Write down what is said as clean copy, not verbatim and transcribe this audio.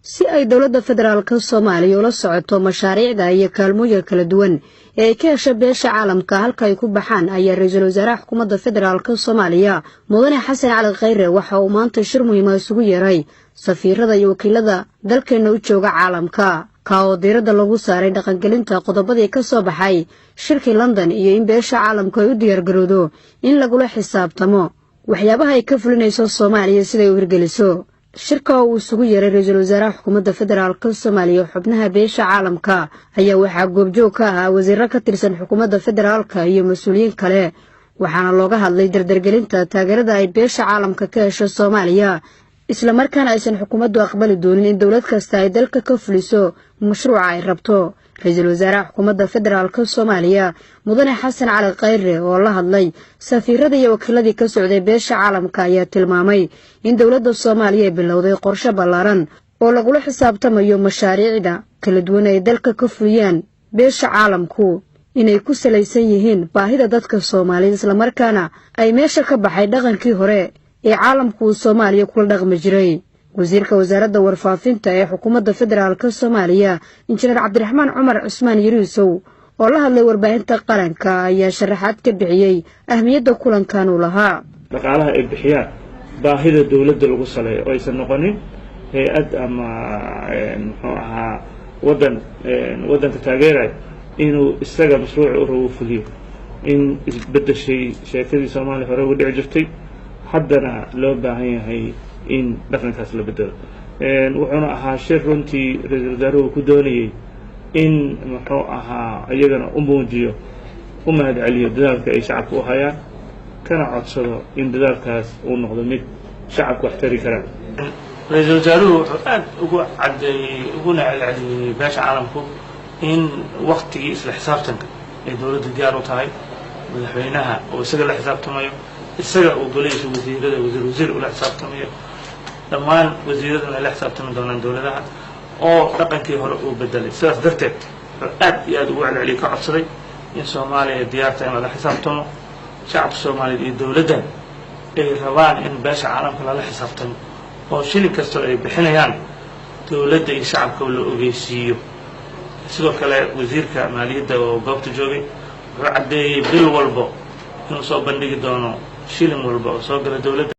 Si ay dowladda federaalka Soomaaliya ula socoto mashaariicda iyo kaalmooyinka kala duwan ee ay ka hesho beesha caalamka halka ay ku baxaan, ayaa ra-iisul wasaaraha xukuumadda federaalka Soomaaliya, Mudane Xasan Cali Khayre, waxa uu maanta shir muhiima isugu yeeray safiirada iyo wakiilada dalkeenna u jooga caalamka, ka oo diiradda lagu saaray dhaqangelinta qodobadii ka soo baxay shirkii London iyo in beesha caalamku ay u diyaargarowdo in lagula xisaabtamo waxyaabaha ay ka fulinayso Soomaaliya siday u hirgeliso. Shirka oo uu isugu yeeray ra-iisul wasaaraha xukuumadda federaalka Soomaaliya xubnaha beesha caalamka ayaa waxaa goobjoog ka ahaa wasiiro ka tirsan xukuumadda federaalka iyo mas-uuliyiin kale, waxaana looga hadlay dardargelinta taageerada ay beesha caalamka ka hesho Soomaaliya, islamarkaana aysan xukuumaddu aqbali doonin in dowlad kasta ay dalka ka fuliso mashruuca ay rabto. Ra-iisul wasaaraha xukuumadda federaalka Soomaaliya, Mudane Xasan Cali Khayre, oo la hadlay safiirada iyo wakiiladii ka socday beesha caalamka, ayaa tilmaamay in dowladda Soomaaliya ay bilowday qorshe ballaaran oo lagula xisaabtamayo mashaariicda kala duwan ay dalka ka fuliyaan beesha caalamku inay ku salaysan yihiin baahida dadka Soomaaliyeed, islamarkaana ay meesha ka baxay dhaqankii hore ee caalamku uu Soomaaliya kula dhaqmi jiray. Wasiirka wasaaradda warfaafinta ee xukuumadda federaalka Soomaaliya, Injineer Cabdiraxmaan Cumar Cusmaan Yariisow, oo la hadlay warbaahinta qaranka, ayaa sharaxaad ka bixiyey ahmiyadda kulankan uu lahaa. Dhaqaalaha ay bixiyaan baahida dowladda lagu saleeyo oo aysan noqonin hay-ad ama muxuu ahaa waddan waddanka taageerayo inuu isaga mashruuci u rabo fuliyo, in isbeddeshay sheekadii Soomaaliya hore uga dhici jirtay, haddana loo baahan yahay in dhaqankaas la bedelo. Wuxuuna ahaa shir runtii ra-iisul wasaaruhu ku doonayey in muxuu ahaa iyagana u muujiyo, u mahadceliyo dadaalka ay shacabka u hayaan, kana codsado in dadaalkaas uu noqdo mid shacabka wax tari karaan. Ra-iisul wasaaruhu wuxuu aad ugu caddeeyey uguna celceliyey beesha caalamku in waktigii isla xisaabtanka ay dowladda diyaar u tahay, madaxweynaha oo isaga la xisaabtamayo, isaga uu golihiisa wasiirada wasiir wasiir ula xisaabtamayo, dhammaan wasiiraduna ay la xisaabtami doonaan dowladaha oo dhaqankii hore uu bedelay. Sidaas darteed wuxuu aad iyo aad ugu celceliyey, ka codsaday in Soomaaliya diyaarta in lala xisaabtamo, shacabka Soomaaliyeed iyo dowladdan ay rabaan in beesha caalamka lala xisaabtamo oo shilin kastoo ay bixinayaan dowladda iyo shacabka la ogeysiiyo. Sidoo kale wasiirka maaliyadda oo goobta joogay wuxuu caddeeyey bil walbo inuu soo bandhigi doono shilin walba oo soo gala dowladda.